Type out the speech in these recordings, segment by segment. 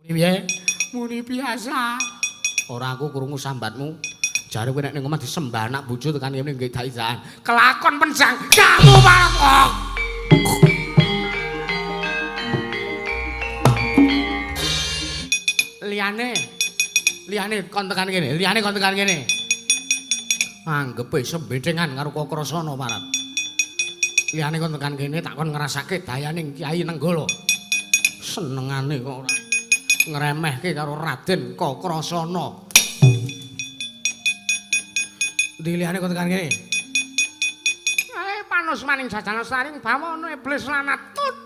Piye? Muni biasa. Ora aku krungu sambatmu. Jare kowe nek ning omah disembah anak bojo tekan kene nggih dak-idakan. Kelakon penjang kamu marok. Liyane. Liyane kon tekan kene, liyane kon tekan kene. Anggepe sembedengan karo Kakrasana parat. Liyane kon tekan kene tak kon ngrasake dayaning Kyai Nenggala. Senengane kok ora ngremehke karo Raden Kakrasana. Ndi liyane kon tekan kene? Panus maning jajan saring bawana iblis lanat tut.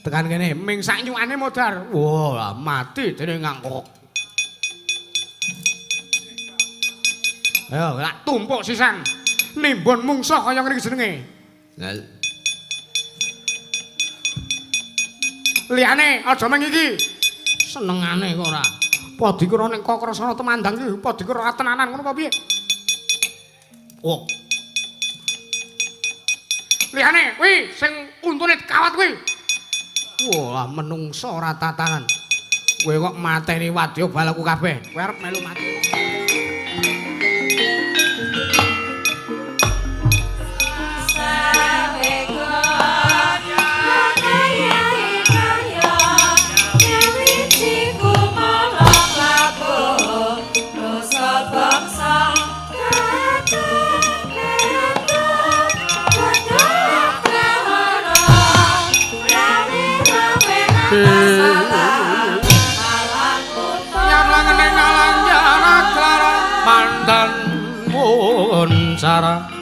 Tekan kene ming sak nyukane modar. Wah, mati dene ngangkok. Ayo, lak tumpuk sisan. Nimbun mungsuh kaya ngene iki jenenge. Liyane aja meng iki. Senengane kok ora. Apa dikira nek Kakrasana temandang iki apa dikira ora tenanan ngono apa piye? Oh. Liyane kuwi sing untune kawat kuwi. Wah, menungso ora tatanan. Kowe kok mateni wadya balaku kabeh. Kowe arep melu mati. Mantan muncara.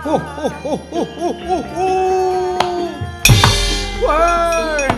Ho ho ho ho ho ho ho. Woi.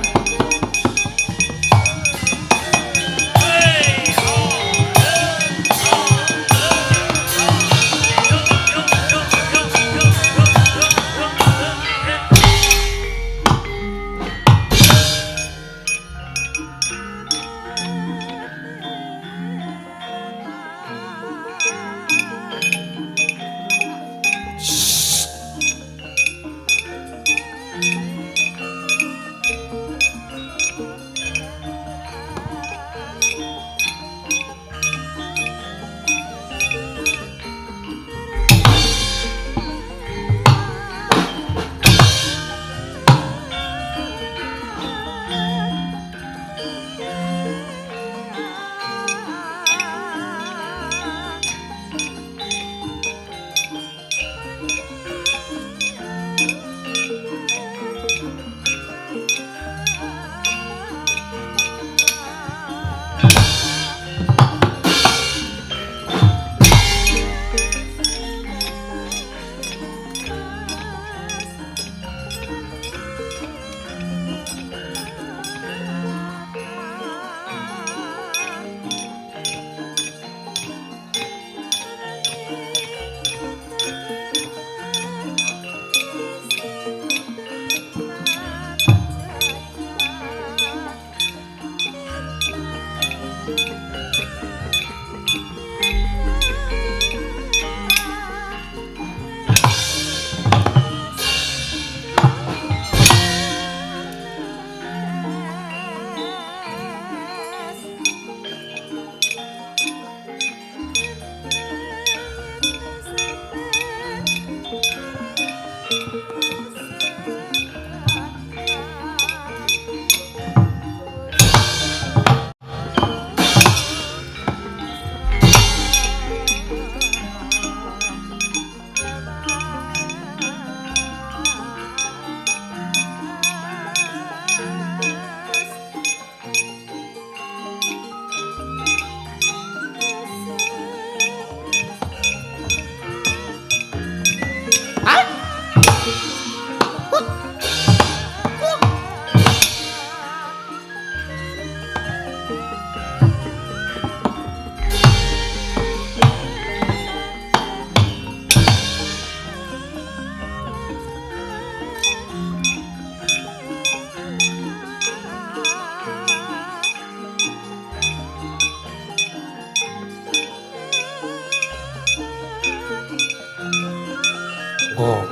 Oh.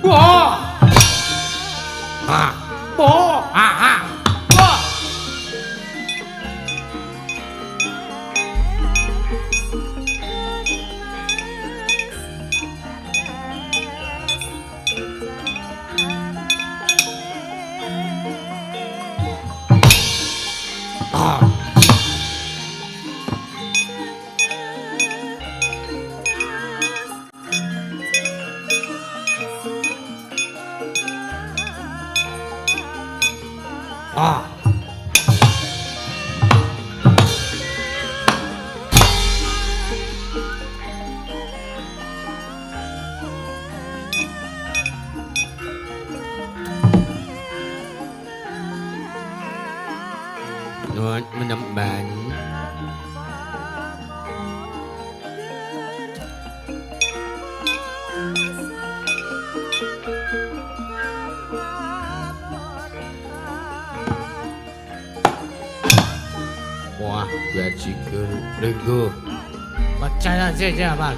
Wah. Ha. Bo. Ha ha. Wah. Ah. Ah. Nuwun menemban. Wah, bajigur lungguh. Percaya saja, Pak.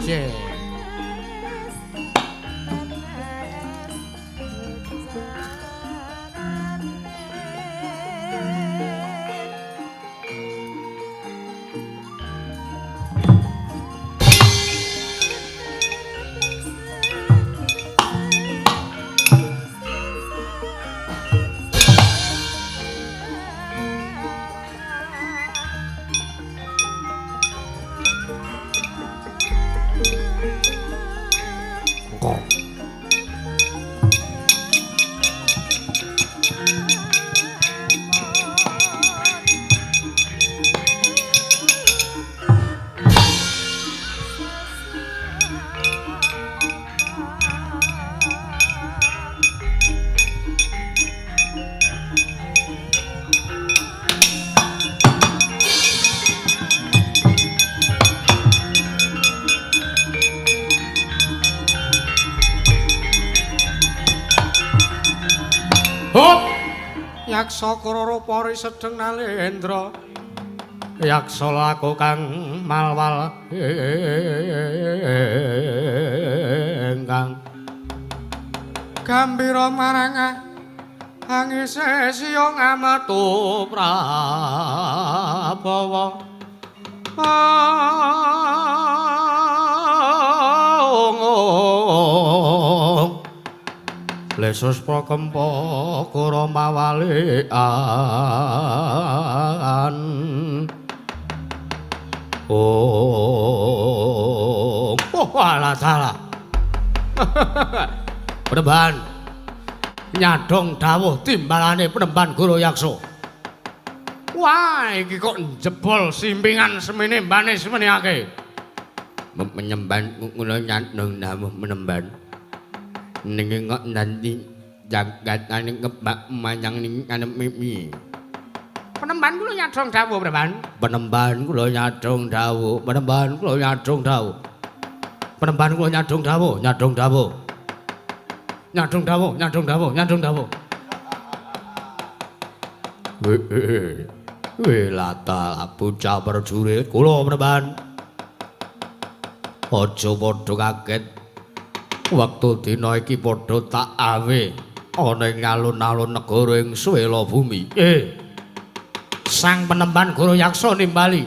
Hop! Yaksa Kororupa risedeng nalendra. Yaksa laku kang malwal ingkang gambira marang angise siya ngametu prabawa. Lesus prakempa kura mawalian. Oh, oh alah salah. Penemban nyadong dawuh timbalane penemban Guru Yaksa. Wah, iki kok njebol simpingan semene mbane semene akeh. Menyemban kula nyadong dawuh penemban. Ning kok nanti jagatane kebak manyang ning kanep mimi. Penemban kula nyadong dawuh, Penemban. Penemban kula nyadong dawuh, penemban kula nyadong dawuh. Penemban kula nyadong dawuh, nyadong dawuh. Nyadong dawuh, nyadong dawuh, nyadong dawuh. Weh, lata bocah prajurit kula penemban. Aja padha kaget. Wektu dina iki padha tak awe ana ing alun-alun negara ing Swela Bumi. Sang penemban Guru Yaksa nimbali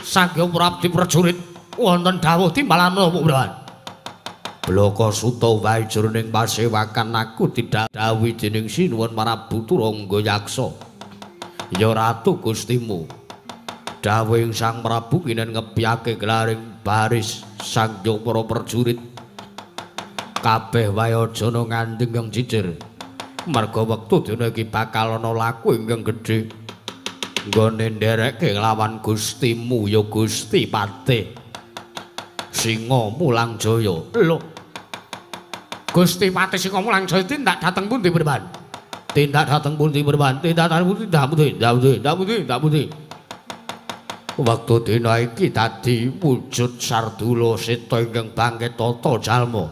Sangya Prabdi prajurit wonten dawuh timbalan menapa Penemban? Blaka suta wae jroning pasewakan aku didhawuhi dening Sinuwun Prabu Turangga Yaksa. Ya Ratu Gustimu. Dawuhing Sang Prabu kinen ngebyake gelaring baris sangya para prajurit. Kabeh wae aja nganti ingkang cicir. Merga wektu dina iki bakal ana laku ingkang gedhe. Nggone nderekke nglawan Gustimu ya Gusti Patih Singa Mulang Jaya. Lho. Gusti Patih Singa Mulang Jaya tindak dhateng pundi Penemban? Tindak dhateng pundi Penemban? Tindak dhateng pundi? Tindak pundi? Tindak pundi? Tindak pundi? Tindak pundi? Wektu dina iki dadi wujud sardula seta ingkang bangkit tata jalma.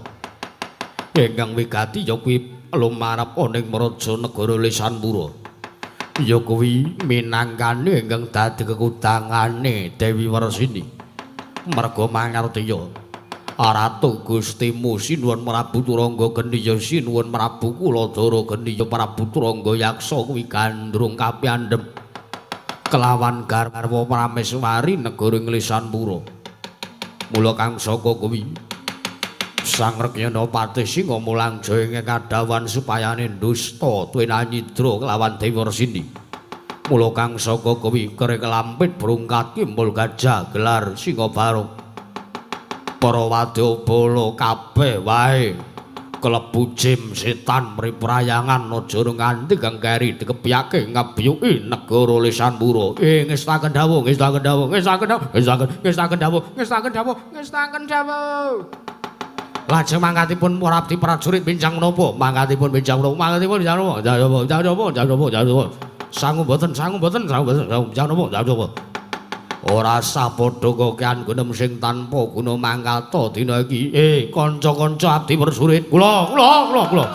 Ingkang wigati ya kuwi lumarep ana ing Mraja negara Lesanpura. Ya kuwi minangkane ingkang dadi kekudangane Dewi Warsini. Merga mangertiya Ratu Gustimu sinuwun Prabu Turangga Geniya sinuwun Prabu Kuladara Geniya Prabu Turangga Yaksa kuwi gandrung kapiyandhem kelawan garwa Prameswari negara Nglesanpura. Mula kang saka kuwi Sang Rekyana Patih Singa mulang jaya ing kadawan supayane dusta tuwinanyidra kelawan Dewa Resini. Mula kang saka kuwi kere kelampit brungkat kimpul gajah gelar Singa Barong. Para wadyabala kabeh wae kelebu jim setan mriprayangan aja nganti kang keri dikepyake ngebyuki negara Lesanpura. Ngestaken dawuh, ngestaken dawuh, ngestaken dawuh, ngestaken, ngestaken dawuh, ngestaken dawuh, ngestaken dawuh. Lajeng mangkatipun para abdi prajurit benjang menapa? Mangkatipun benjang menapa? Mangkatipun benjang menapa? Benjang menapa? Benjang menapa? Benjang menapa? Benjang menapa? Sangu mboten, sangu mboten, sangu mboten, sangu benjang menapa? Benjang menapa? Ora sah padha kokean gunem sing tanpa guna mangkata dina iki. Kanca-kanca abdi prajurit, kula, kula, kula, kula.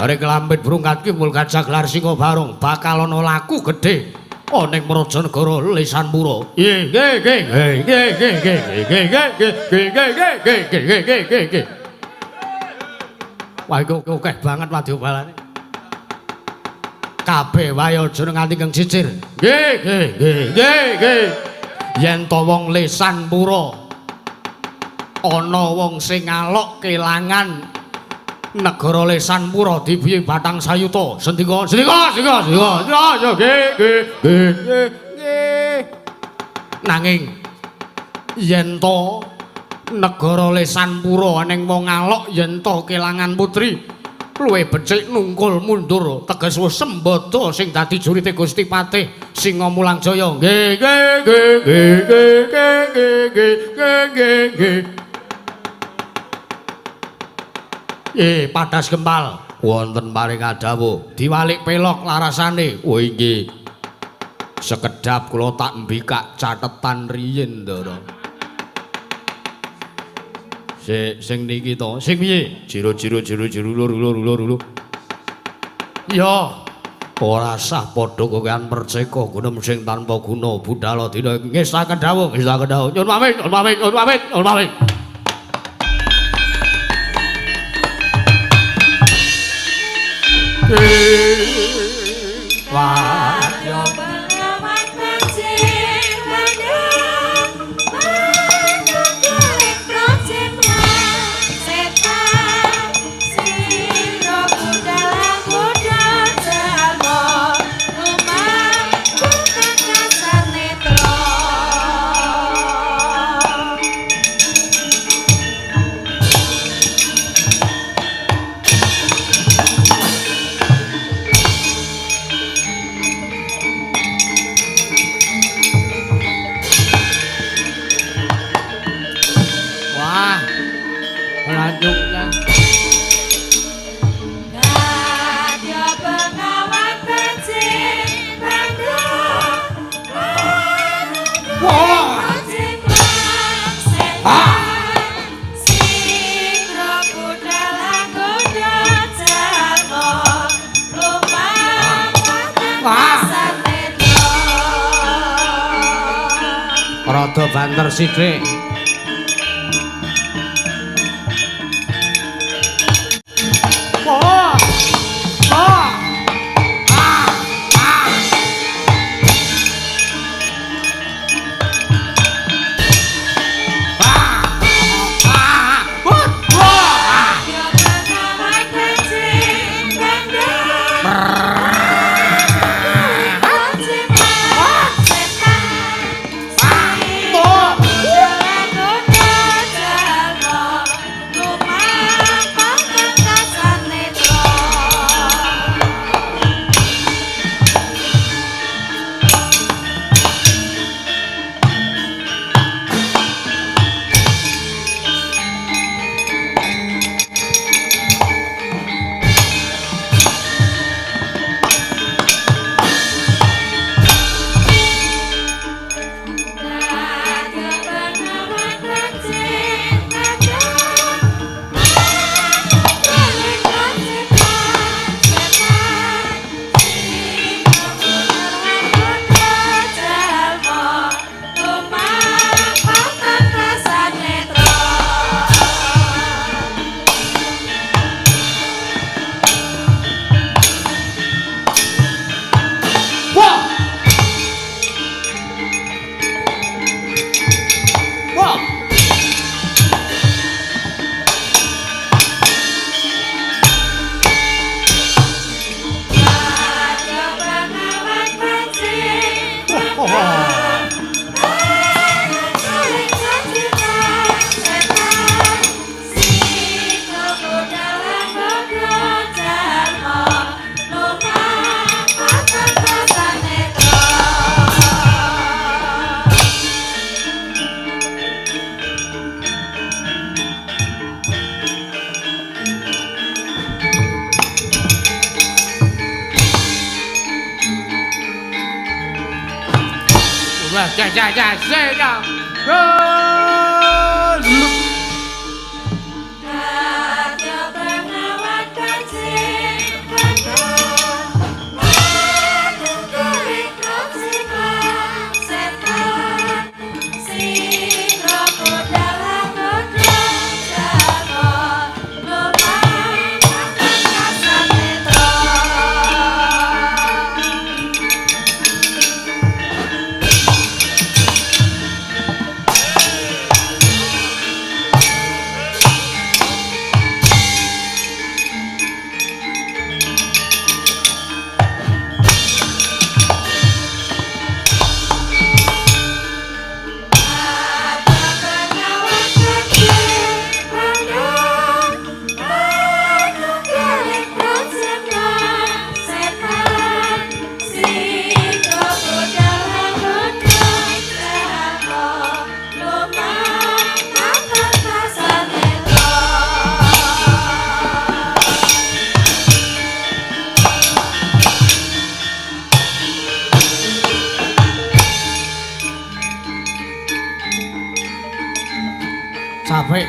Arek kelampit brungkat kimpul gajah gelar Singa Barong bakal ana laku gedhe ana ing Mrajanegara Lesanpura. Nggih, nggih, nggih, nggih, nggih, nggih, nggih, nggih, nggih, nggih, nggih, nggih, nggih, nggih, nggih, nggih. Wah, iku akeh banget wadyabalane. Kabeh wae aja nganti kang cicir. Nggih, nggih, nggih, nggih, nggih. Yen to wong Lesanpura ana wong sing ngalok kelangan negara Lesanpura dibiyi batang sayuta. Sendika, sendika, sendika, sendika, sendika, nggih, nggih, nggih, nggih. Nanging yen to negara Lesanpura ning wong ngalok yen to kelangan putri luwih becik nungkul mundur teges wis sembada sing dadi jurite Gusti Patih Singa Mulang Jaya. Nggih, nggih, nggih, nggih, nggih, nggih, nggih, nggih, nggih. Padas gempal wonten paring dawuh diwalik pelok larasane. Oh inggih. Sekedhap kula tak mbikak catetan riyin, Ndara. Sing sing niki to, sing piye? Jero jero jero jero lur lur lur lur. Ya, ora sah padha kokean perceka gunem sing tanpa guna budala dina iki. Ngestaken dawuh, ngestaken dawuh. Nyuwun pamit, nyuwun pamit, nyuwun pamit, nyuwun pamit. Wah, rada banter sithik. Wah. Wah. Ah. Ah. Ah. Ah. Wah. Wah. Wah, ja ja ja ja. Capek.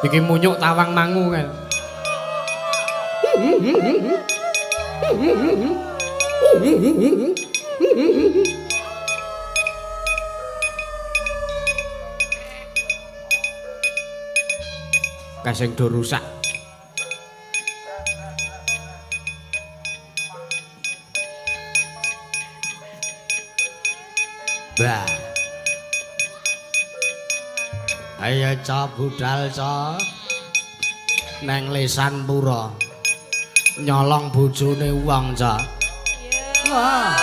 Iki munyuk tawang mangu kan. Kasing do rusak. Bah. Ayo ca budal ca. Neng lesan pura. Nyolong bojone wong ca. Wah.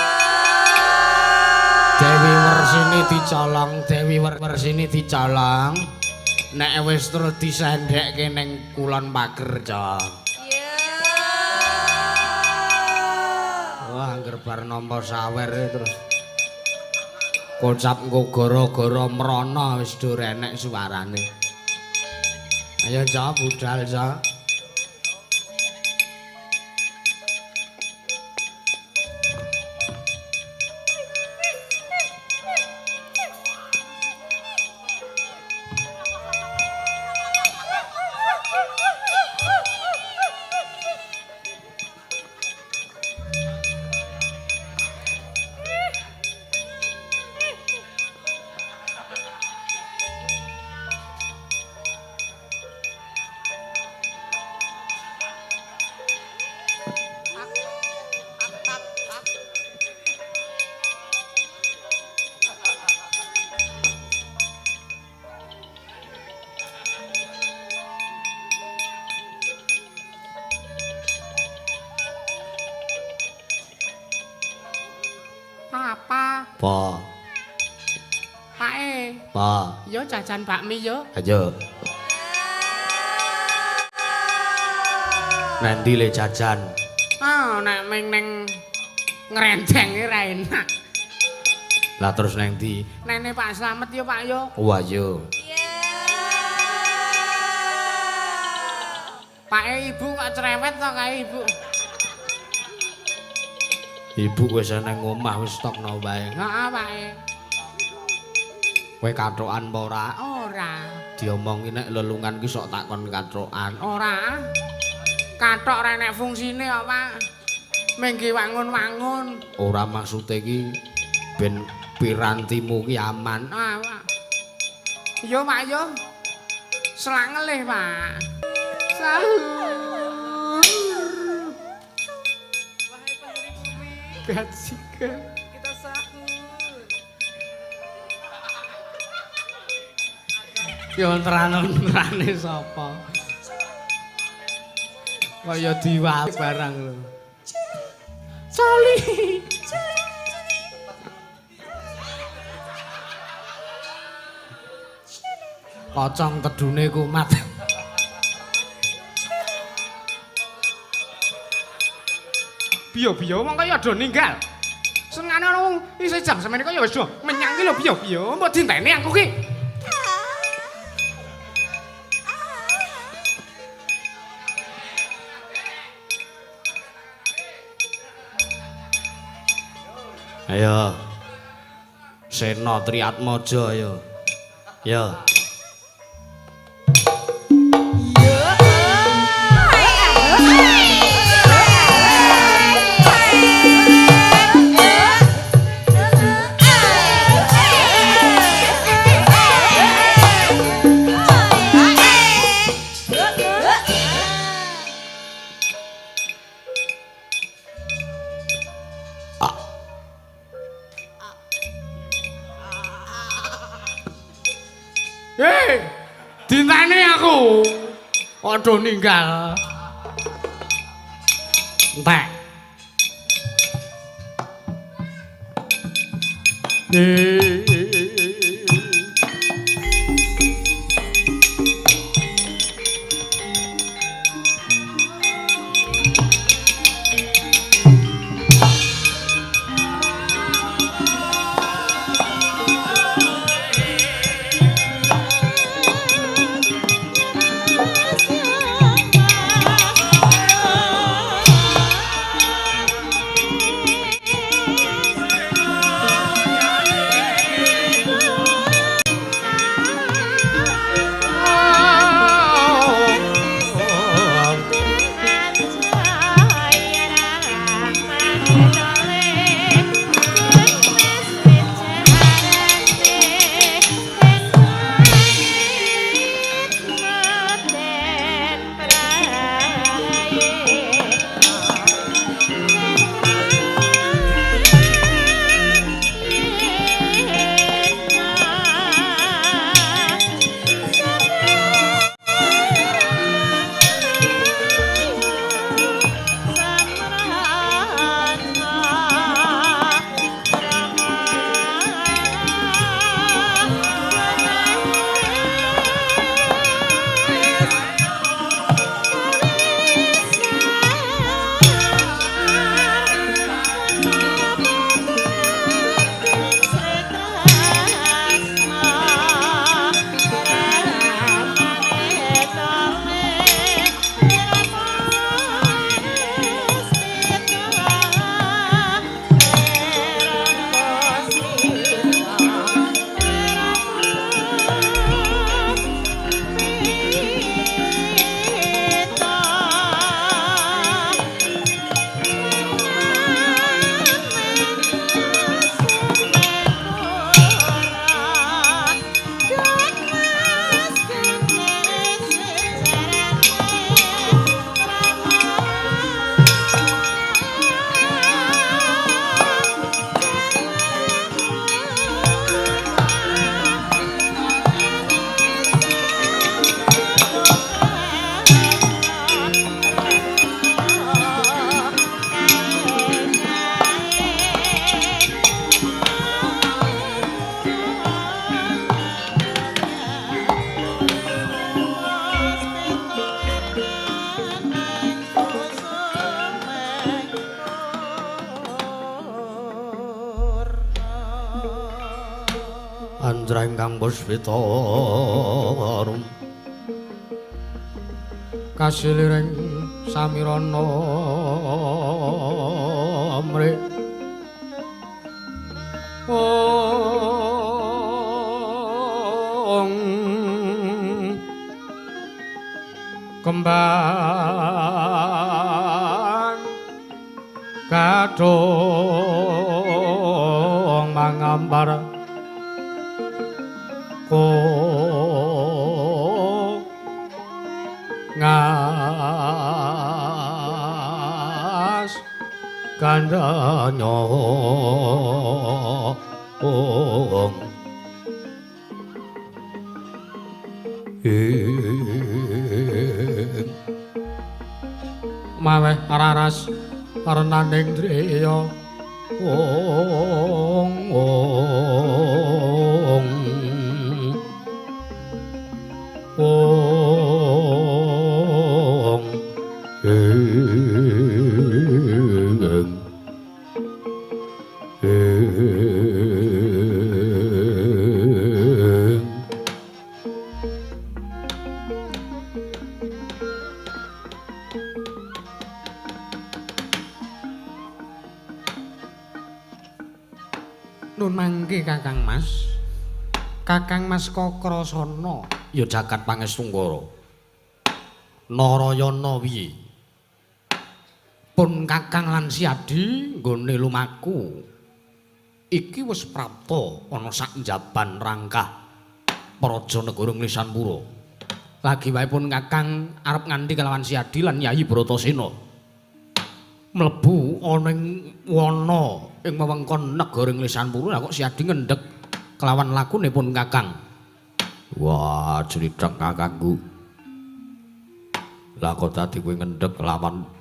Dewi Wersini dicolong, Dewi Wersini dicolong. Nek wis terus disendekke ning kulon pager ca. Wah, angger bar nampa sawer terus kocap engko gara-gara mrana wis do renek suarane. Ayo ca budal ca. Papa. Pa. Pae. Pa. Yo jajan bakmi yo. Ayo. Nanti le jajan. Ah, nek ming ning ngrendeng ora enak. Lah terus neng ndi? Nene Pak Slamet yo Pak yo. Wah yo. Pae ibu kok cerewet to kae ibu. Ibu wis nang omah wis stokno wae. Heeh, Pak. Kowe kathokan apa ora? Ora. Diomongi nek lelungan ki sok takon kathokan. Ora. Kathok ora enek fungsine kok, Pak. Mengki wangun-wangun. Ora maksude ki ben pirantimu ki aman. Ah, Pak. Yo, Pak, yo. Selak ngelih, Pak. Sahur. Wahai penghuni bumi, Bajingan. kita sahur. Yo ontran-ontrane sapa? Kaya diwal barang lho. Coli. Pocong tedune kumat. Biyo-biyo wong kaya do ninggal. Senengane ana wong isih jam semene kaya wis do menyang ki lho biyo-biyo, mbok dinteni aku ki. Ayo. Sena Triatmaja ayo. Yo. Hei, dinteni aku. Padha ninggal. Entek. Anjreng kang puspita arum kasiliring samirana mrih ong kembang kadhong mangambar ko ngas kandhanya ong maweh raras renaning driya ong ong ong ing ing. Nun mangke Kakang Mas. Kakang Mas Kakrasana ya jagat pangestu-ngara. Narayana piye? Pun Kakang lan Siadi nggone lumaku. Iki wis prapta ana sak njaban rangkah Praja Negara Nglisanpura. Lagi wae pun Kakang arep nganti kelawan Siadi lan Yayi Bratasena. Mlebu ana ing wana ing wewengkon negara Nglisanpura kok Siadi ngendheg kelawan lakune pun Kakang. Wah, crithek kakangku. Lah kok dadi kowe ngendheg kelawan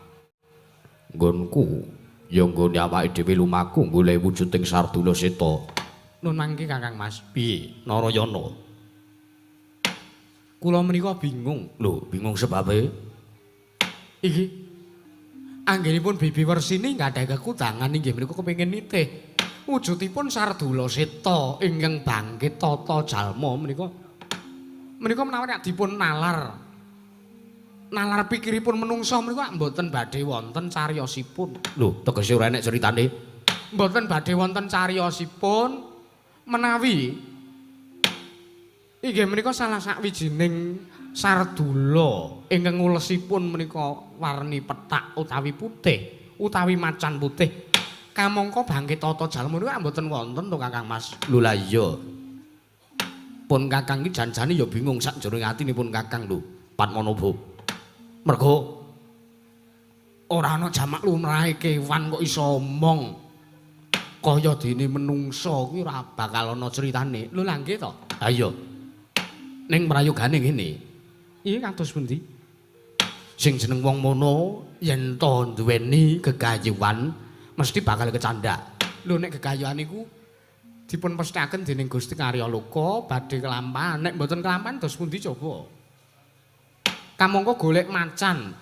nggonku, ya nggone awake dhewe lumaku golek wujuding Sardula Seta. Nun mangke Kakang Mas. Piye, Narayana? Kula menika bingung. Lho, bingung sebabe? Iki anggenipun Bibi Wersini nggadahi kekudangan inggih menika kepengin nitih wujudipun Sardula Seta ingkang bangkit tata jalma menika. Menika menawi nek dipun nalar nalar pikiripun menungsa menika mboten badhe wonten cariyosipun. Lho, tegese ora enek critane. Mboten badhe wonten cariyosipun menawi inggih menika salah sakwijining sardula ingkang ngulesipun menika warni pethak utawi putih utawi macan putih. Kamangka bangkit tata jalma menika mboten wonten to Kakang Mas. Lho lah iya. Pun Kakang iki jan-jane ya bingung sak jroning atinipun Kakang lho, Padmanaba. Mergo ora ana jamak lumrahe kewan kok iso omong kaya dene menungsa kuwi ora bakal ana critane. Lho lah nggih to? Ha iya. Ning prayogane ngene. Iki kados pundi? Sing jeneng wong mono yen to duweni gegayuhan mesti bakal kecandak. Lho nek gegayuhan iku dipun pesthikaken dening Gusti Karya Loka badhe kelampahan. Nek mboten kelampahan dos pundi coba? Kamangka golek macan.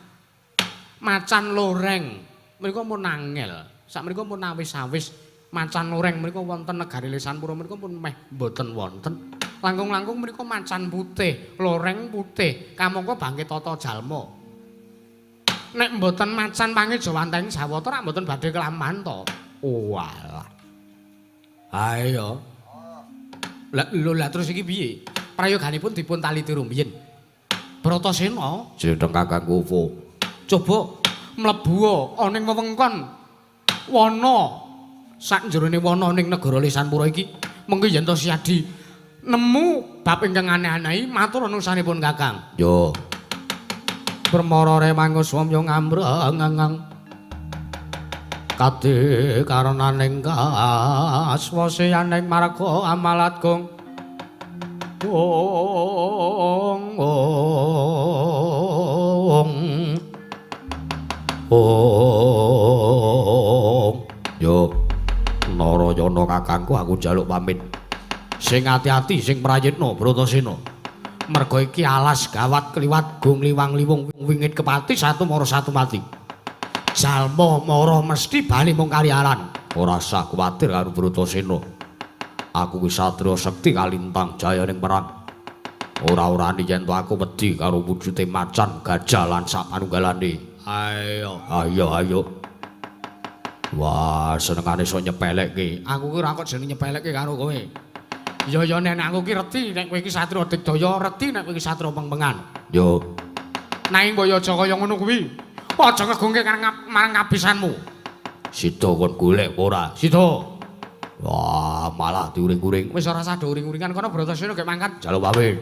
Macan loreng menika pun angel. Sakmenika pun awis-awis macan loreng menika wonten negari Lisanpura menika pun meh mboten wonten. Langkung-langkung menika macan putih, loreng putih, kamangka bangkit tata jalma. Nek mboten macan pangejawantahing Jawata rak mboten badhe kelampahan to. Oalah. Ayo. Lah lho lah terus iki piye? Prayoganipun dipun taliti rumiyin. Bratasena jeneng Kakangku Opo. Coba mlebu ana ing wewengkon wana sak jerone wana ning negara Lisanpura iki mengko yen to Siadi nemu bab ingkang aneh-anehi matur nusanipun Kakang. Yo. Permara remangus wamya ngambrang kade karenaning kaswaseyaning marga amalat gong ong ong ong. Yo Narayana kakangku aku njaluk pamit. Sing ati-ati sing prayitna Bratasena. Merga iki alas gawat kliwat gong liwang-liwung wingit kepati satu mara satu mati. Jalma mara mesti bali mung kaliaran. Ora usah kuwatir karo Bratasena. Aku ki satriya sekti kalintang jaya ning perang. Ora-orane yen to aku wedi karo wujude macan, gajah lan sak panunggalane. Ayo, ayo, ayo. Wah, senengane iso nyepelekke. Aku ki ora kok jeneng nyepelekke karo kowe. Ya ya nek aku ki reti nek kowe iki satriya digdaya, reti nek kowe iki satriya pengpengan. Yo. Nanging mbok aja kaya ngono kuwi. Aja ngegungke marang kabisanmu. Sida kon golek apa ora? Sida. Wah, malah diuring-uring. Wis ora usah uring-uringan kono Bratasena gek mangkat. Jaluk pamit.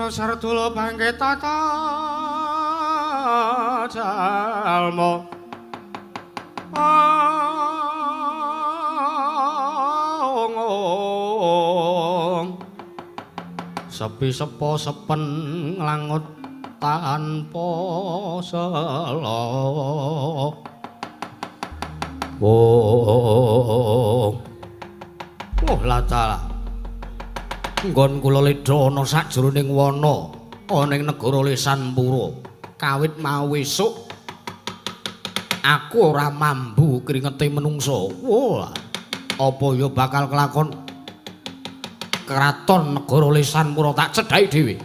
Sardula bangkit tata jalma ong sepi sepo sepen nglangut tanpa sela. Oh, oh latala. Nggon kula ledha ana sajroning wana ana ing negara Lesanpura. Kawit mau esuk aku ora mambu kringete menungsa. Wah, apa ya bakal kelakon kraton negara Lesanpura tak cedhaki dhewe.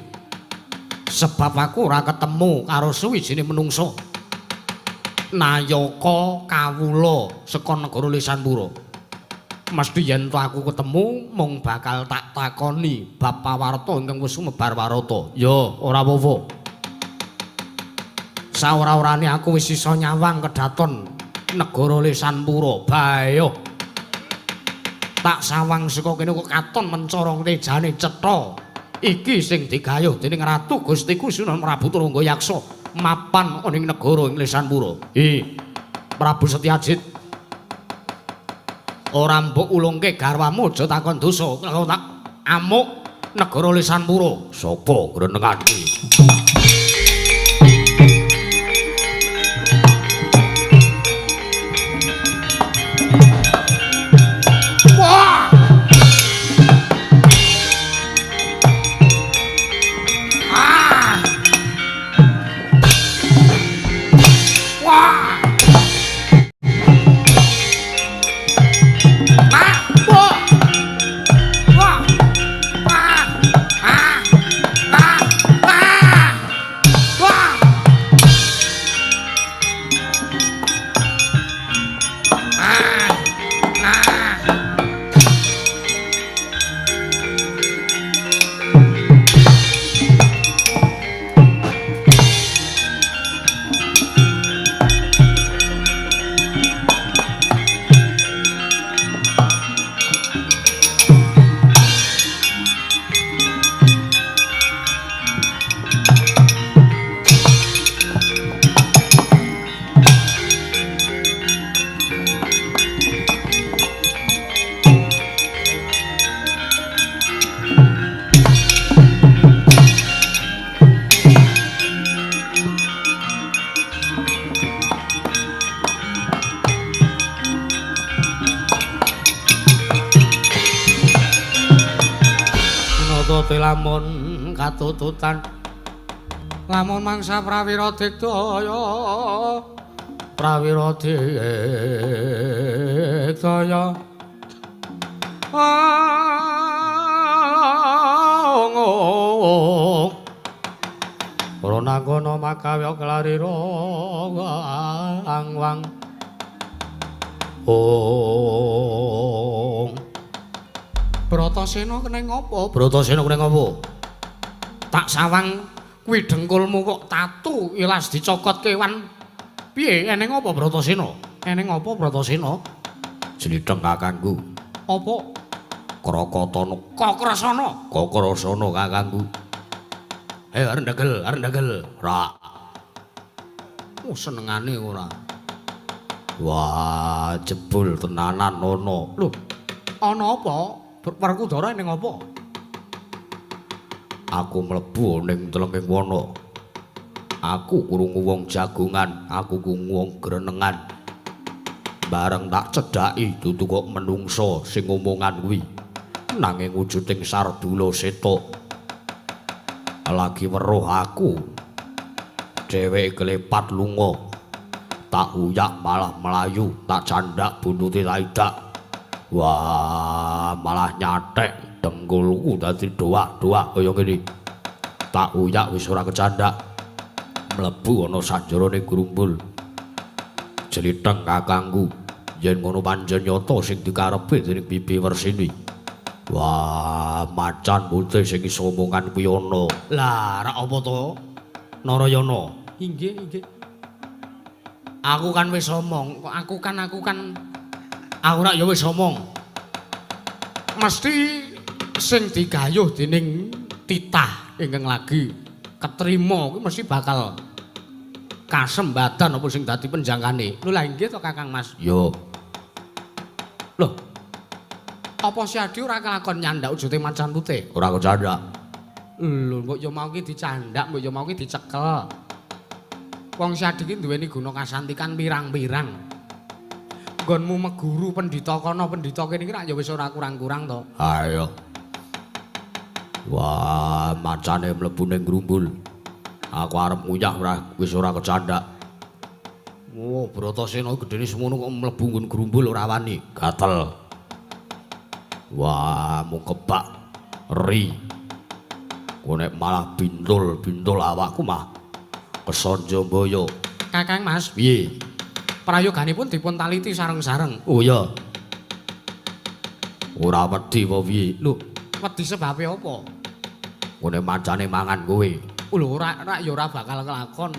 Sebab aku ora ketemu karo suwijine menungsa. Nayaka kawula saka negara Lesanpura. Mesti yen to aku ketemu mung bakal tak takoni bab pawarta ingkang wis sumebar warata. Ya, ora apa-apa. Saora-orane aku wis iso nyawang kedaton negara Lesanpura. Bayo. Tak sawang saka kene kok katon mencorong tejane cetha. Iki sing digayuh dening Ratu Gustiku Sunan Prabu Turangga Yaksa mapan ana ing negara ing Lesanpura. Hi, Prabu Setyajid. Ora mbok ulungke garwamu aja takon dosa. Kalau tak amuk negara Lesanpura. Sapa grenengan iki? Wah! Ah! Wah! Lamun katututan Lamun mangsa prawira digdaya, prawira digdaya. Ronangana makawya klarira angwang. Ong. Bratasena kena ngapa? Bratasena kena ngapa? Tak sawang kuwi dengkulmu kok tatu ilas dicokot kewan. Piye eneng apa Bratasena? Eneng apa Bratasena? Jlitheng kakangku. Apa? Krakatana. Kakrasana. Kakrasana kakangku. Ayo arep ndagel, arep ndagel. Ra. Oh senengane ora. Wah, jebul tenanan ana. Lho, ana apa? Werkudara ning apa? Aku mlebu ning telenging wana. Aku krungu wong jagongan, aku krungu wong grenengan. Bareng tak cedhaki dudu kok menungsa sing omongan kuwi. Nanging wujuding Sardula Seta. Lagi weruh aku. Dheweke kelepat lunga. Tak uyak malah melayu, tak candak buntute taidak. Wah, malah nyatek dengkulku dadi doak-doak kaya ngene. Tak uyak wis ora kecandak. Mlebu ana sajerone grumbul. Jlitheng kakangku, yen ngono pancen nyata sing dikarepe dening Bibi Wersini. Wah, macan putih sing iso omongan kuwi ana. Lah, rak apa to? Narayana. Inggih, inggih. Aku kan wis omong, kok aku kan aku rak ya wis omong. Mesti sing digayuh dening titah ingkang lagi ketrima kuwi mesti bakal kasembadan apa sing dadi penjangkane. Lho lah inggih to Kakang Mas? Yo. Lho. Apa si Adi ora kelakon nyandak wujute macan putih? Ora kecandak. Lho, mbok yo mau ki dicandak, mbok yo mau ki dicekel. Wong si Adi ki duweni guna kasantikan pirang-pirang. Nggonmu meguru pendhita kono pendhita kene iki rak ya wis ora kurang-kurang to. Ayo. Wah, macane mlebu ning grumbul. Aku arep nguyah ora wis ora kecandak. Oh, Bratasena gedene semono kok mlebu nggon grumbul ora wani. Gatel. Wah, mung kebak ri. Ku nek malah bintul-bintul awakku mah kesanja mbaya. Kakang Mas, piye? Prayoganipun dipun taliti sareng-sareng. Oh iya. Ora wedi apa piye? Lho, wedi sebabe apa? Ngene macane mangan kowe. Lho ora rak ya ora bakal kelakon.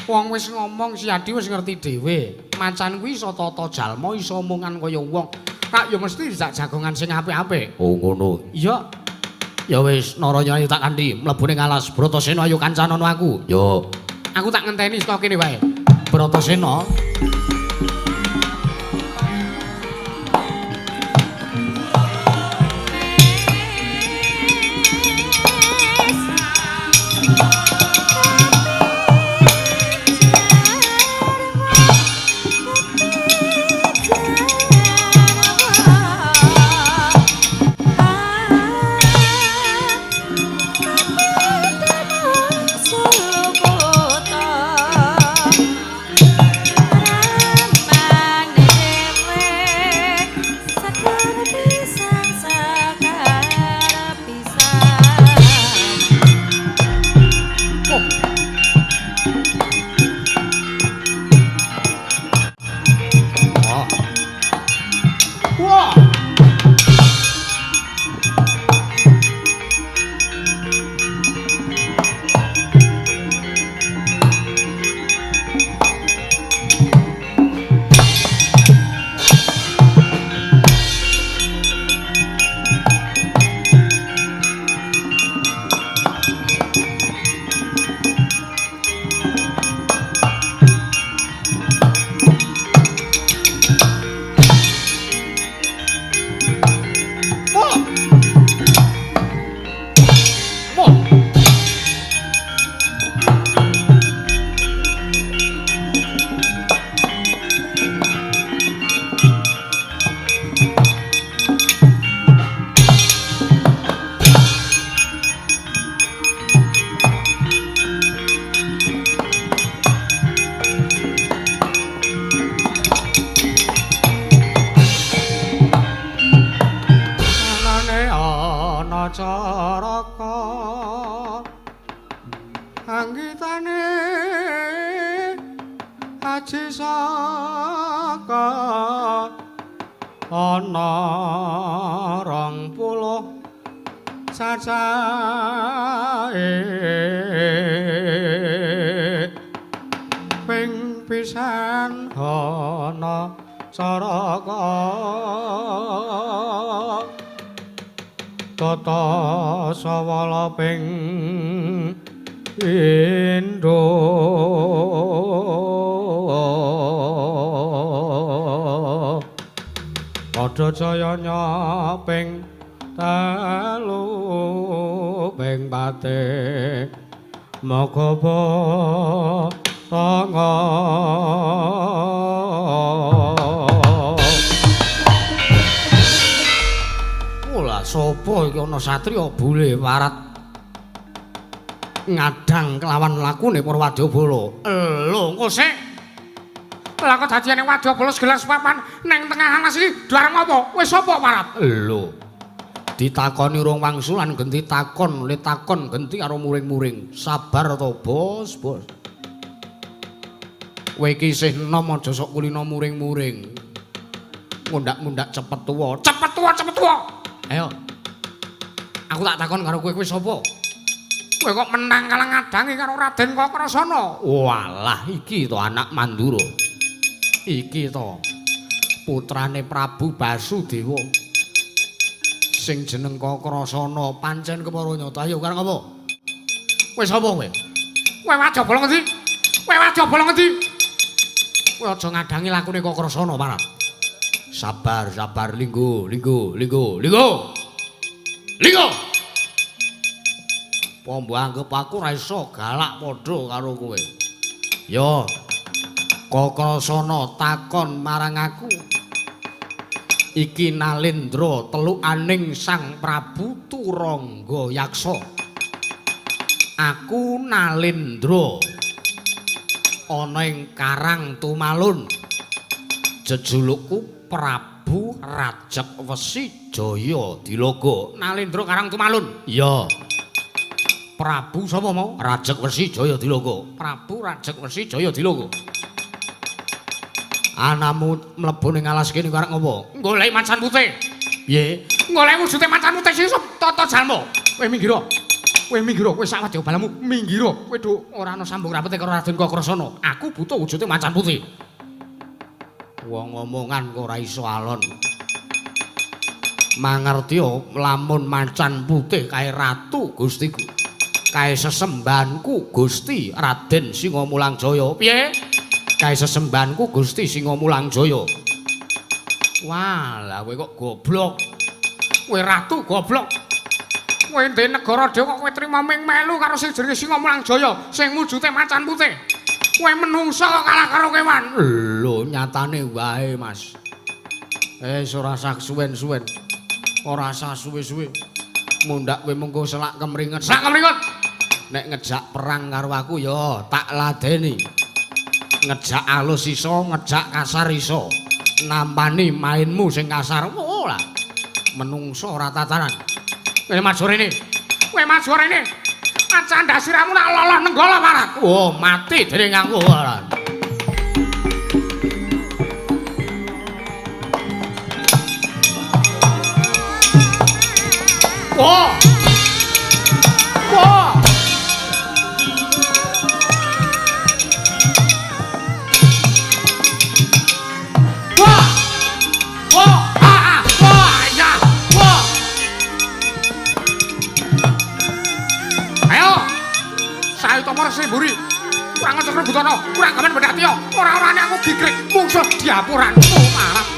Wong wis ngomong si Adi wis ngerti dhewe. Macan kuwi iso tata jalma, iso omongan kaya wong. Rak ya mesti jak jagongan sing apik-apik. Oh ngono. Iya. Ya wis Narayana tak kanthi mlebu ning alas Bratasena ayo kancanono aku. Yo. Aku tak ngenteni saka kene wae. Bratasena. Solo kota. Caraka anggitane aji saka ana 20 cacahe ping pisan ana caraka tata sawala ping pindho padha jayanya ping telu ping pate maga tanga. Ola sapa iki ana satriya bule warat ngadang kelawan lakune para wadyabala. Lho engko sik. Lah kok dadine wadyabala segelas papan nang tengah alas iki dareng apa? Wis sapa warat? Lho. Ditakoni urung wangsulan genti takon, le takon genti karo muring-muring. Sabar to, Bos, Bos. Kowe iki isih enom aja sok kulino muring-muring. Mundak-mundak cepet tuwa. Cepet tuwa, cepet tuwa. Ayo. Aku tak takon karo kowe, kowe sapa? Kowe kok menang kalah ngadangi karo Raden Kakrasana. Walah, iki to anak Mandura. Iki to putrane Prabu Basudewa. Sing jeneng Kakrasana pancen kepara nyata. Ayo kareng apa? Kowe sapa kowe? Kowe wadyabala ngendi? Kowe wadyabala ngendi? Kowe aja ngadangi lakune Kakrasana, Parap. Sabar, sabar, linggo, linggo, linggo, linggo. Linggo. Apa mbok anggep aku ora iso galak padha karo kowe? Yo. Kakrasana takon marang aku. Iki Nalendra telukaning Sang Prabu Turangga Yaksa. Aku Nalendra ana ing Karang Tumalun. Jejulukku Prabu Rajek Wesi Jaya Dilogo. Nalendra Karang Tumalun. Iya. Prabu sapa mau? Rajek Wesi Jaya Dilogo. Prabu Rajek Wesi Jaya Dilogo. Anamu mlebu ning alas kene karep ngopo? Golek macan putih. Piye? Golek wujude macan putih sing tata jalma. Kowe minggir. Kowe minggir, kowe sak wadyabalamu minggir. Kowe dhuk ora ana sambung rapete karo Raden Kakrasana. Aku butuh wujude macan putih. Wong omongan kok ora iso alon. Mangertiya lamun macan putih kae ratu Gustiku. Kae sesembahanku Gusti Raden Singamulang Jaya. Piye? Kae sesembahanku Gusti Singamulang Jaya. Wah, lah kowe kok goblok. Kowe ratu goblok. Kowe ndek negara dhewe kok kowe trima ming melu karo sing jenenge Singamulang Jaya sing wujude macan putih. Kowe menungsa kok kalah karo kewan. Lho, nyatane wae, Mas. Ora usah suwen-suwen. Ora usah suwe-suwe. Mundak kowe mengko selak kemringet. Selak kemringet. Nek ngejak perang karo aku ya tak ladeni. Ngejak alus iso, ngejak kasar iso. Nampani mainmu sing kasar. Oh lah. Menungso ora tataran. Kowe maju rene. Kowe maju rene. Acan dasiramu nak loloh nenggala parat. Oh, mati dening aku ora. Oh. Oh. Wah. Wah, ah, wah, ya. Wah. Ayo. Sayutomo resi mburi. Kurang ajar Butana, kurang gaman bedhatiya. Ora-orane aku gigrik mungsuh diapuranmu marah.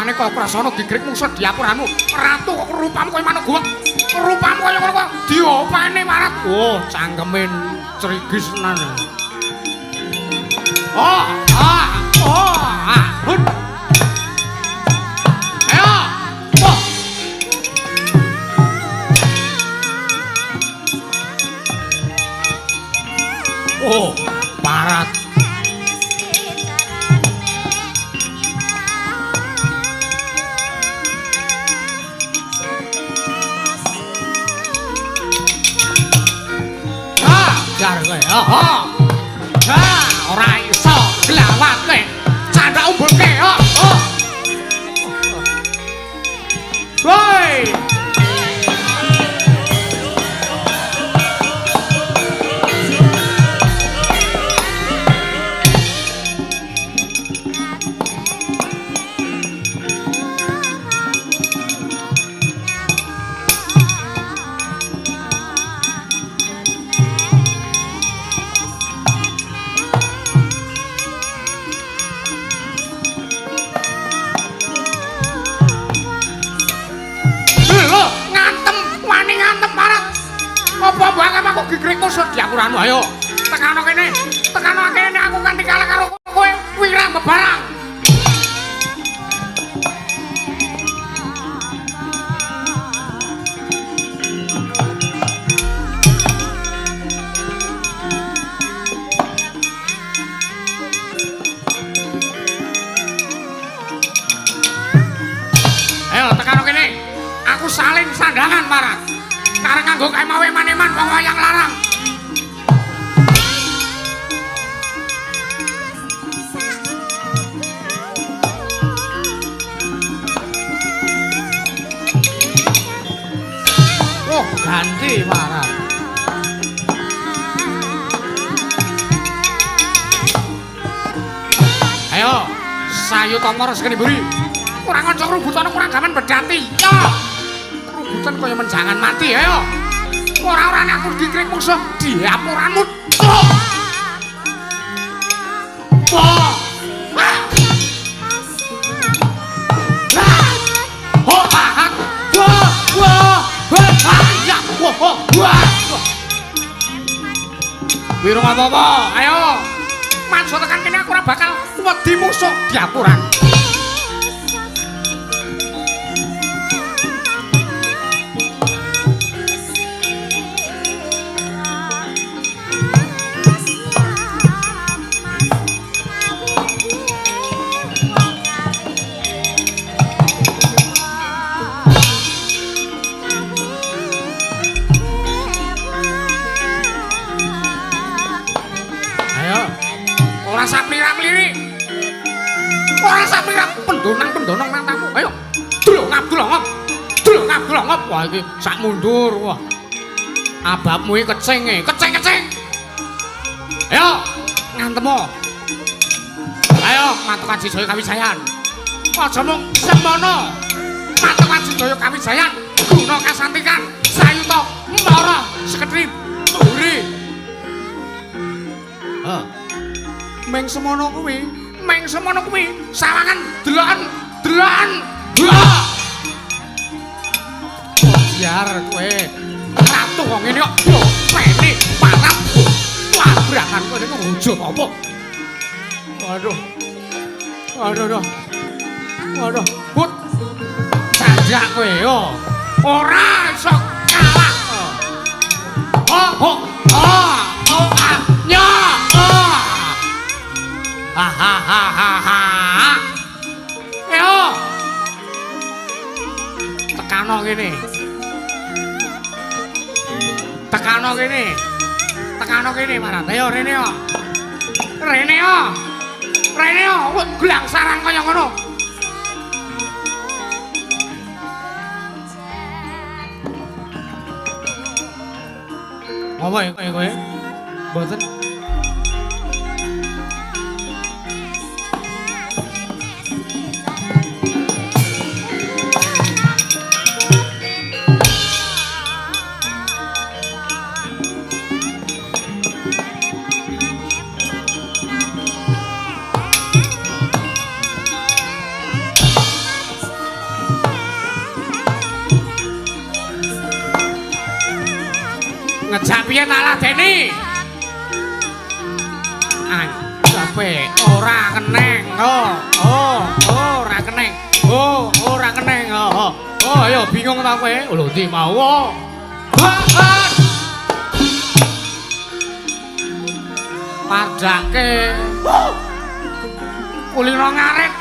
Liyane kaya Krasana gigrik mungsuh diapuramu. Ratu kok rupamu kaya manuk guwek. Rupamu kaya ngono kok diopeni Marat. Oh, cangkeme crigis tenan. Oh, ah, oh, ah. Hut. Ayo. Oh. Oh, Parat. Ah, jar kowe. Oh, oh. Ah, ora iso glawat kowe. Candhak umbulke. Oh, oh. Woi. Diapuranu ayo tekano kene, tekano kene aku kanthi kalah karo kowe wirang bebarang. Ayo tekano kene, aku saling sandangan Marat. Kareng nganggo kae mawe maneman wong wayang larang. Oh, ganti Marat. Ayo, sayuta mara sekene mburi. Kurang kanca rubutana kurang gaman bedati. Ya. Rubutan kaya menjangan mati, ayo. Ora-orane aku dikrik musuh diapuramu. Oh. Oh. Ah. Ah. Oh, ah. Wah, wah. Wah, wah, wah. Wirung apa-apa, ayo. Manso tekan kene aku ora bakal wedi musuh diapuran. Pendonang-pendonong matamu. Ayo. Dlongap-dlongop. Dlongap-dlongop. Wah iki sak mundur. Wah. Ababmu iki kecinge, kecing-kecing. Ayo ngantemo. Ayo matuk Ajijaya Kawijayan. Aja mung semono. Matuk Ajijaya Kawijayan guna kasantikan sayuta mara sekedhip mburi. Heh. Meng semono kuwi. Meng semono kuwi sawangan deloken deloken. Wah. Biar kowe ratu kok ngene kok pene parah. Tabrakan kowe niku wujud apa? Waduh. Waduh waduh. Waduh, but. Sanjak kowe yo. Ora iso kalah. Oh, oh, oh, oh, ah, nya. Oh. Ha ha ha ha ha. Yo. Tekano kene. Tekano kene. Tekano kene Marat. Ayo rene yo. Rene yo. Rene yo gelang sarang kaya ngono. Apa ya kowe? Mboten. Ngejak piye tak ladeni? Anggepe ora keneng. Oh, oh, ora keneng. Oh, ora keneng. Oh, oh, ayo bingung ta kowe? Lho ndi mau? Padake. Kulino ngarit.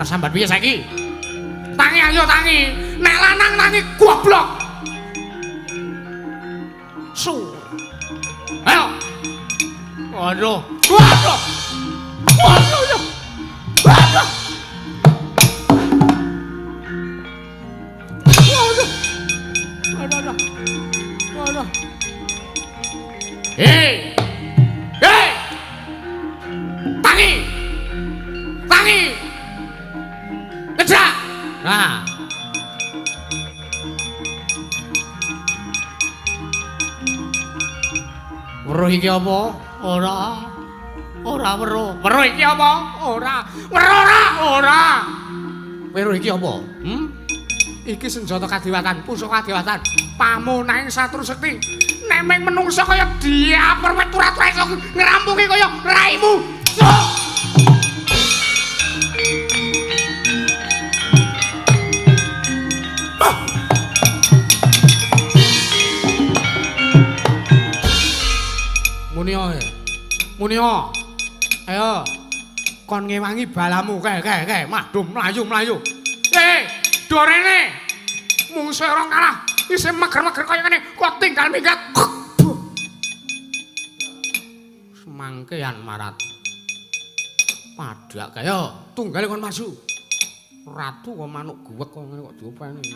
Sambat piye saiki? Tangi ayo tangi. Nek lanang tangi goblok. Su. Ayo. Waduh. Waduh. Waduh. Waduh. Waduh. Waduh. Waduh. Hei. Hei. Tangi. Tangi. Ngejak. Nah. Weruh iki apa? Ora. Ora weruh. Weruh iki apa? Ora. Weruh ora? Ora. Weruh iki apa? Hmm? Iki senjata kadewatan, pusaka kadewatan. Pamunahing satru sekti. Nek mung menungsa kaya diaper wet tura-tura iso ngrampungi kaya raimu. Munio. Munio. Ayo. Kon ngewangi balamu kae kae kae madhum mlayu-mlayu. Dorene. Mungsuhe ora kalah. Isih meger-meger kaya ngene kok tinggal minggat. Semangkean marat. Padhak kaya tunggale kon maju. Ratu kok manuk guwek kok ngene kok diopeni.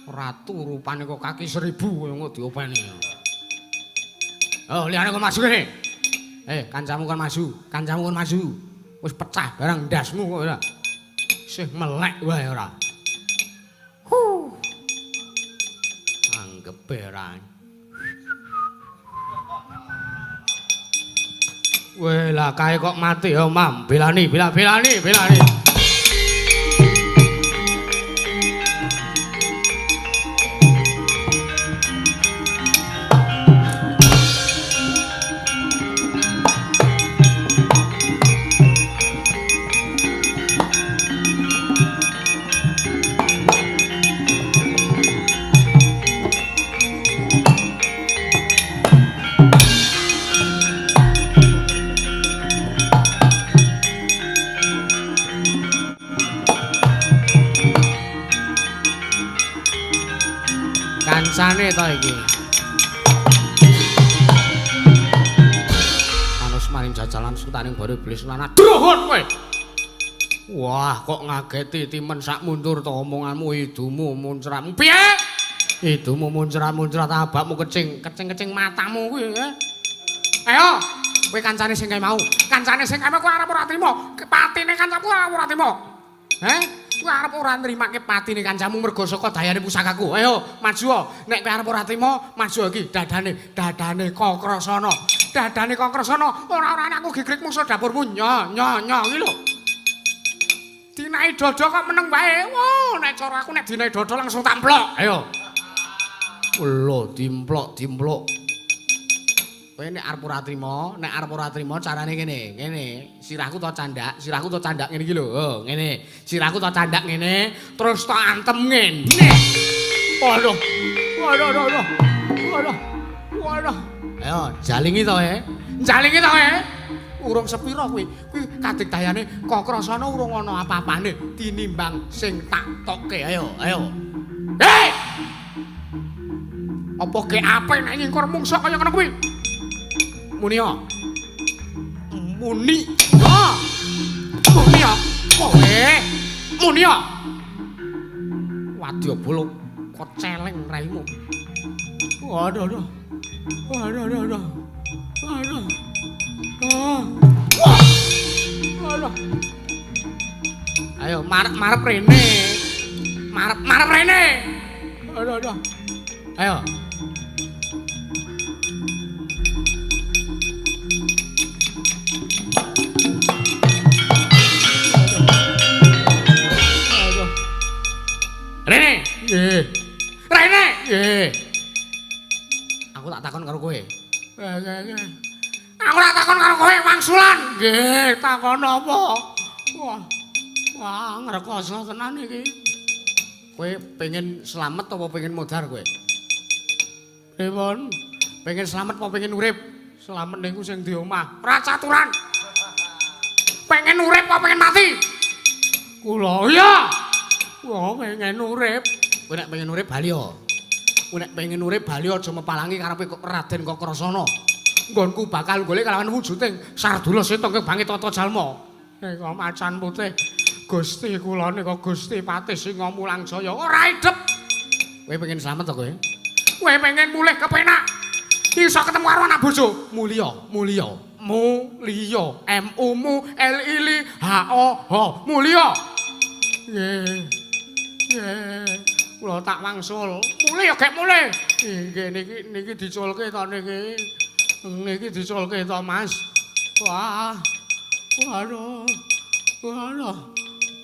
Ratu rupane kok kaki 1000 kaya kok diopeni. Oh, liyane kon maju kene. Kancamu kon maju, kancamu kon maju. Wis pecah barang ndasmu kok ora. Isih melek wae ora. Huh. Anggepe ora. Weh, lah kae kok mati ya, Mam. Belani, belani, belani. Kancane to iki. Manus maring jajalan sutaning bare iblis lan druhun kowe. Wah, kok ngageti timen sak mundur to omonganmu idumu muncratmu. Piye? Idumu muncrat-muncrat abakmu kecing, kecing-kecing matamu kuwi. Ayo, kowe kancane sing kae mau. Kancane sing kae mau kowe arep ora trimo. Patine kancaku arep ora trimo. Heh? Kowe arep ora nrimake patine kancamu mergo saka dayane pusakaku. Ayo, maju. Nek kowe arep ora trimo, maju iki dadane, dadane Kakrasana. Dadane Kakrasana, ora-ora anakku gigrik mungsuh dapurmu. Nyo, nyo, nyo iki lho. Dinai dodo kok meneng wae. Wah, nek cara aku nek dinai dodo langsung tamplok. Ayo. Lho, dimplok, dimplok. Kowe nek arep ora trimo, nek arep ora trimo carane ngene, ngene. Sirahku to candak, sirahku to candak ngene iki lho. Oh, ngene. Sirahku to candak ngene, terus to antem ngene. Waduh. Waduh, waduh. Waduh. Waduh. Ayo, jalingi to, eh. Jalingi to, eh. Urung sepira kuwi? Kuwi kadigdayane Kakrasana urung ana apa-apane tinimbang sing tak tokke. Ayo, ayo. Hei! Apa ge ape nek nyingkur mungsuh kaya ngono kuwi? Muni. Muni. Oh. Muni ya kowe. Muni ya. Wadyabala koceleng raimu. Waduh aduh. Waduh aduh aduh. Waduh. Ah. Wah. Waduh. Ayo marep-marep rene. Marep-marep rene. Aduh aduh. Ayo. Aduh. Rene. Nggih. Rene. Nggih. Aku tak takon karo kowe. Nggih. Aku tak takon karo kowe wangsulan. Nggih, takon apa? Wah. Wah, ngrekoso tenan iki. Kowe pengen slamet apa pengen modar kowe? Pripun? Pengen slamet apa pengen urip? Slamet niku sing di omah. Ora caturan. Pengen urip apa pengen mati? Kula iya. Wah, pengen urip. Kowe nek pengen urip bali ya. Kowe nek pengen urip bali aja mepalangi karepe Raden Kakrasana. Nggonku bakal golek kalawan wujuding Sardula Seta kang bangit tata jalma. Nika macan putih. Gusti kula nika Gusti Patih Singa Mulang Jaya. Ora idep. Kowe pengen slamet to kowe? Kowe pengen mulih kepenak. Iso ketemu karo anak bojo. Mulya, mulya, mulya. M U M L I L H O H. Mulya. Nggih. Nggih. Kula tak wangsul. Mulih ya gek mulih. Nggih niki niki diculke to niki. Niki diculke to Mas. Wah. Waduh. Waduh.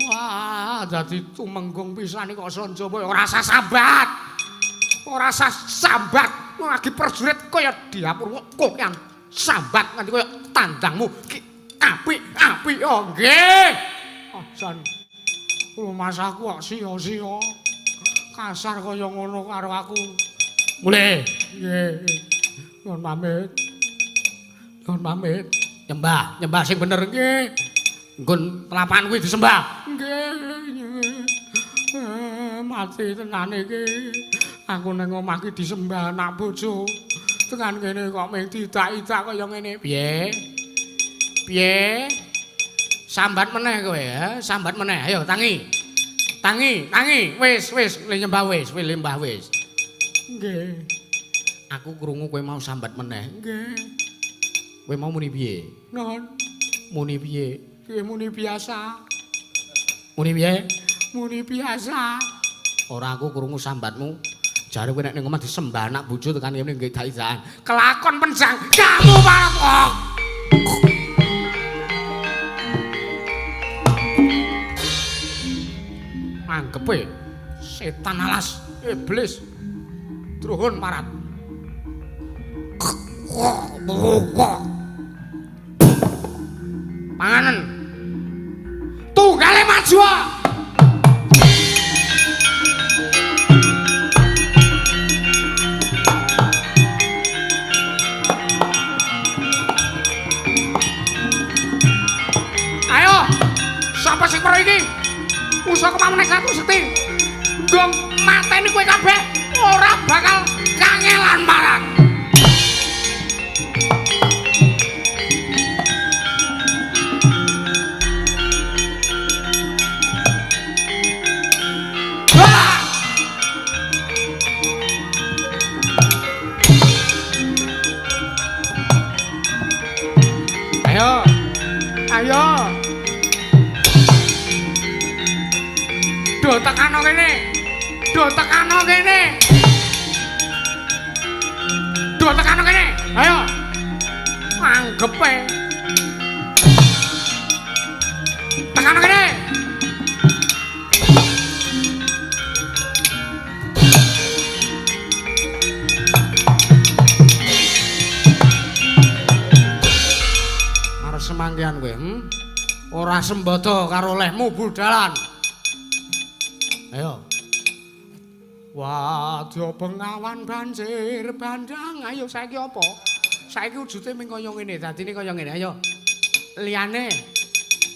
Wah, dadi tumenggung pisan kok Sanjaya ora usah sambat. Ora usah sambat. Lagi prajurit kaya Dyapurwa kokean sambat nganti kaya tandangmu ki apik-apik oh nggih. Oh jan rumasaku kok sia-sia. Kasar kaya ngono karo aku. Mulih. Nggih. Nuwun pamit. Nuwun pamit. Nyembah, nyembah sing bener nggih. Nggon telapan kuwi disembah. Nggih. Mati tenan iki. Aku ning omah iki disembah anak bojo. Tekan kene kok mung didak-idak kaya ngene. Piye? Piye? Sambat meneh kowe ya, sambat meneh. Ayo tangi. Tangi, tangi. Wis, wis, le nyembah wis, wis lembah wis. Nggih. Aku krungu kowe mau sambat meneh. Nggih. Kowe mau muni piye? Nuwun. Muni piye? Piye muni biasa. Muni piye? Muni biasa. Ora aku krungu sambatmu. Jare kowe nek ning omah disembah anak bojo tekan kene nggih dak-idakan. Kelakon penjang kamu marep. Anggepe setan alas iblis. Druhun marat. Panganan. Tunggale maju. Ayo, sapa sing perlu iki? Usaha kemamane satu sekti. Nggon mateni kowe kabeh ora bakal kangelan marang. Ayo. Ayo. Do tekano kene. Do tekano kene. Do tekano kene. Ayo. Anggepe. Tekano kene. Arep semangkian kowe, Ora sembodo karo lehmu budalan. Ayo. Wah, bengawan banjir bandang. Ayo saiki apa? Saiki wujude mung kaya ngene, dadine kaya ngene. Ayo. Liyane.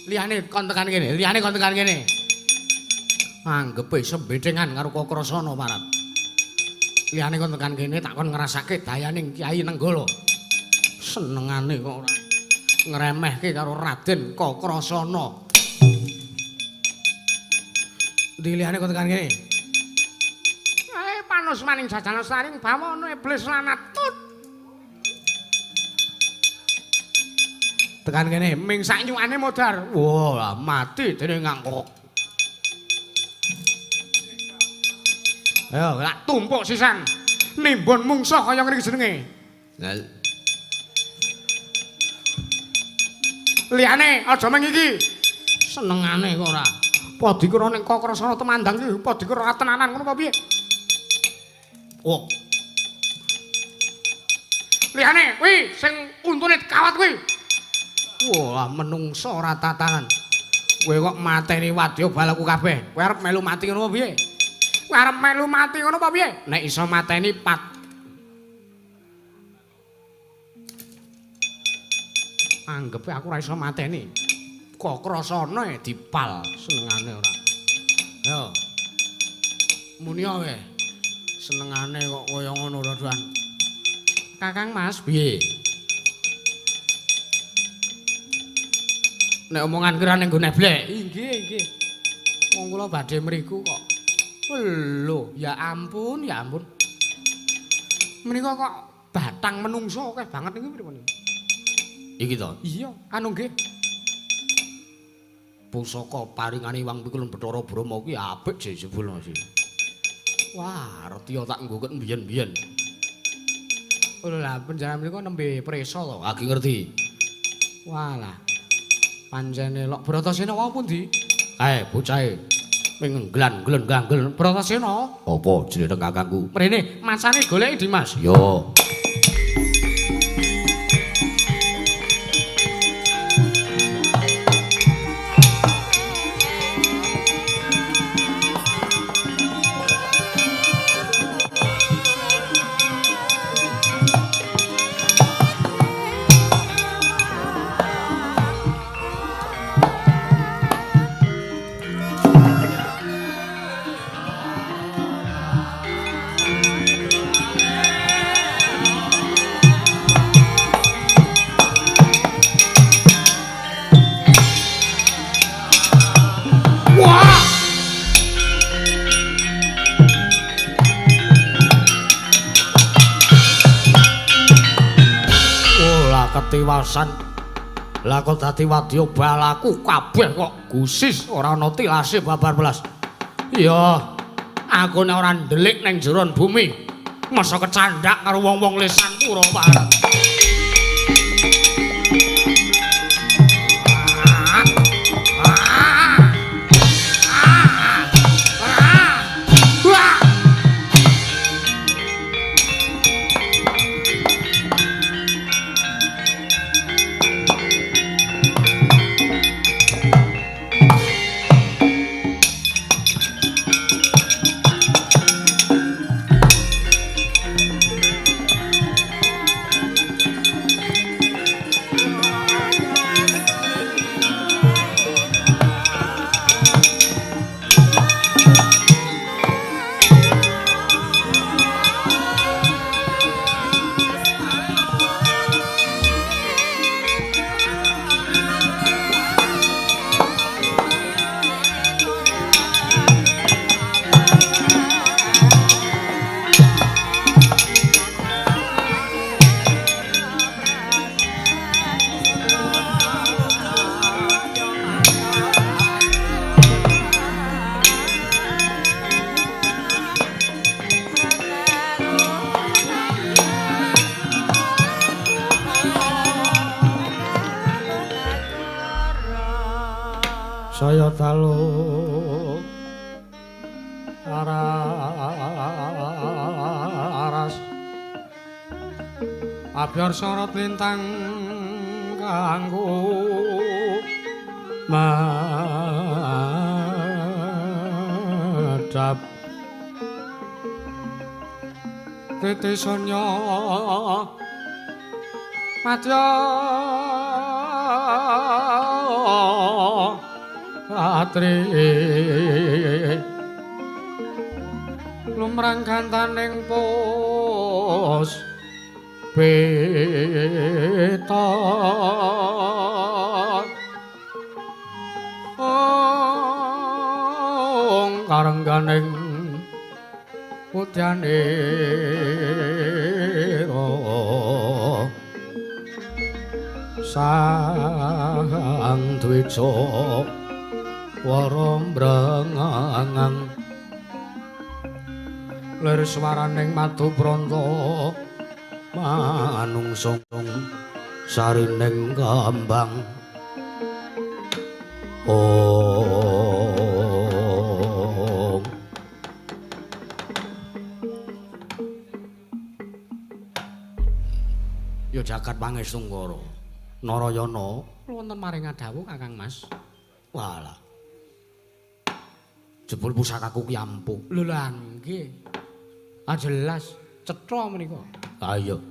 Liyane kon tekan kene, liyane kon tekan kene. Anggepe sembedengan karo Kakrasana marat. Liyane kon tekan kene tak kon ngrasake dayaning Kyai Nenggala. Senengane kok ora ngremehke karo Raden Kakrasana. Ndi liyane kok tekan kene? Panus maning jajan saring bawana iblis lanat tut. Tekan kene ming sak nyukane modar. Wah, mati dene ngangkok. Ayo, lak tumpuk sisan. Nimbun mungsuh kaya ngene iki jenenge. Lah liyane aja meng iki. Senengane kok ora. Apa dikira ning Kakrasana temandang iki apa dikira ora tenanan ngono apa piye? Oh. Liyane kuwi sing untune kawat kuwi. Wah, menungso ora tatanan. Kowe kok mateni wadya balaku kabeh. Kowe arep melu mati ngono apa piye? Kowe arep melu mati ngono apa piye? Nek iso mateni pat. Anggepe aku ora iso mateni. Kakrasana dipal senengane ora. Yo. Muni wae. Senengane kok kaya ngono rodoan. Kakang Mas, piye? Nek omongan kira ning nggone blek. Inggih, inggih. Wong kula badhe mriku kok. Lho, ya ampun, ya ampun. Menika kok batang menungso akeh banget niku pripun? Iki to? Iya, anu nggih. Pusaka paringane Hyang Pikulun Bathara Brahma kuwi apik jebul Mas. Wah, retiya tak nggo mbiyen-mbiyen. Lho lah panjenengan mriku nembe prisa to? Lagi ngerti. Walah. Pancene lok Bratasena wau pundi? Kae bocahe ming ngglan-ngglon ganggel Bratasena. Apa jenenge kakangku? Mrene macane goleki Dimas. Yo. Ketiwasan lah kok dadi wadya balaku kabeh kok gusis ora ana tilase babar belas. Iya, aku nek ora ndelik ning jeron bumi masa kecandhak karo wong-wong lesan pura pareng. Saya dalu aras abyar sorot lintang kanggo madhap titi sunya madya ratri lumrang gantaning pos peta ong Sutaning putyanira sang dwija wara mbrengang lir swaraning madu pranta manungsa sarining kembang. Om. Ya jagat pangestungkara Narayana wonten maring dawuh Kakang Mas. Walah. Jebul pusakaku ki ampuh. Lho lha nggih. Ah jelas cetha menika. Ha iya.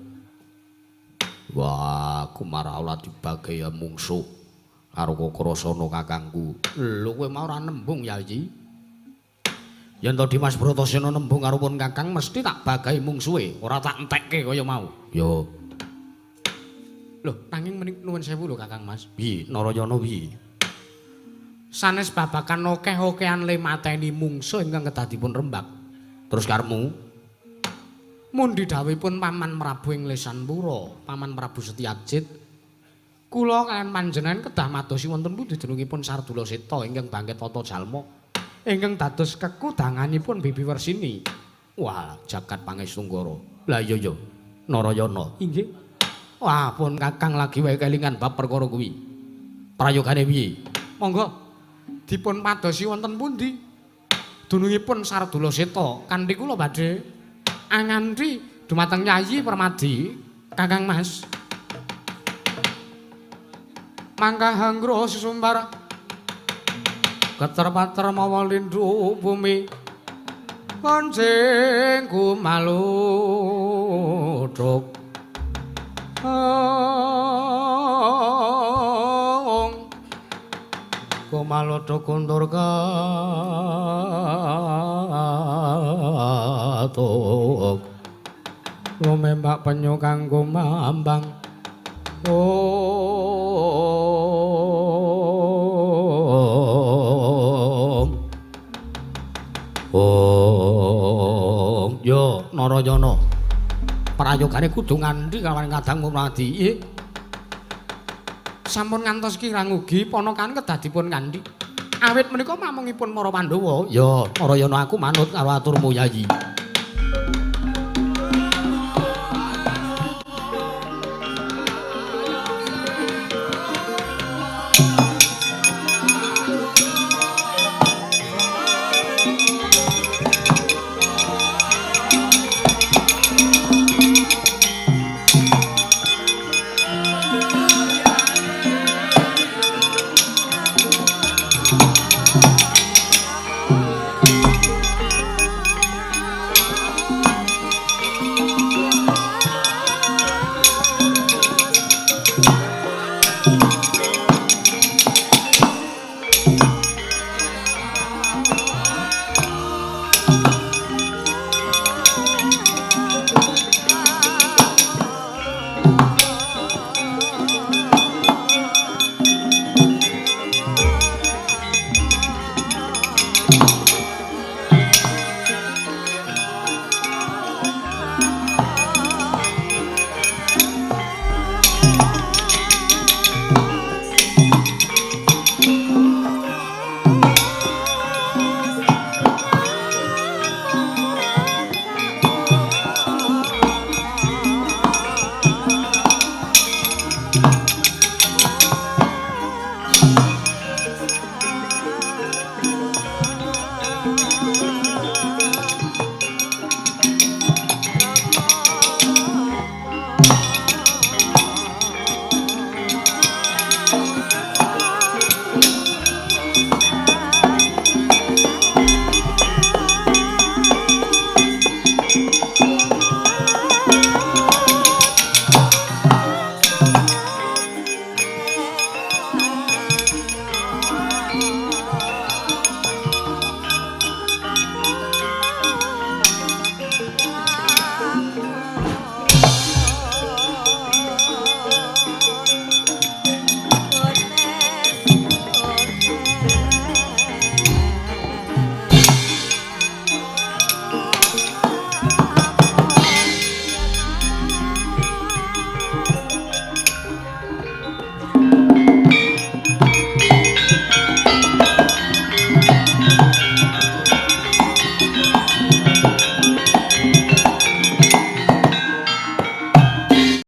Wah, aku marah ora dibagaya mungsuh karo Kakrasana kakangku. Lho kowe mau ora nembung ya iki? Yen to Dimas Bratasena nembung karo pun kakang mesti tak bagahi mungsuhe, ora tak entekke kaya mau. Yo. Lho, nanging menik nuwun sewu lho Kakang Mas. Piye Narayana piye? Sanes babagan akeh-akehan le mateni mungsuh ingkang kedah dipun rembak. Terus karepmu? Mundi dawuhipun Paman Prabu ing Lesanpura, Paman Prabu Setyajid. Kula kaliyan panjenengan kedah madosi wonten pundi dunungipun Sardula Seta ingkang bangkit tata jalma ingkang dados kekudanganipun Bibi Wersini. Wah, jagat pangestanggara. Lah iya ya, Narayana. Inggih. Wah, pun Kakang lagi wae kelingan bab perkara kuwi. Prayogane piye? Monggo dipun padosi wonten pundi dunungipun Sardula Seta kanthi kula badhe anganti dumateng Yayi Permadi Kakang Mas. Mangkah hanggra sesumbar geter-pater mawa lindhu bumi kancing kumaludhuk ong kumaludhuk kuntur katuk lumembak penyu kang kumambang. Om Om yo Narayana prayogane kudu ngandhi kawan kadang Mradi. Sampun ngantos kirang ugi ponakan kedah dipun kandhi. Awit menika mamungipun para Pandhawa. Ya Narayana aku manut karo aturmu Yayi.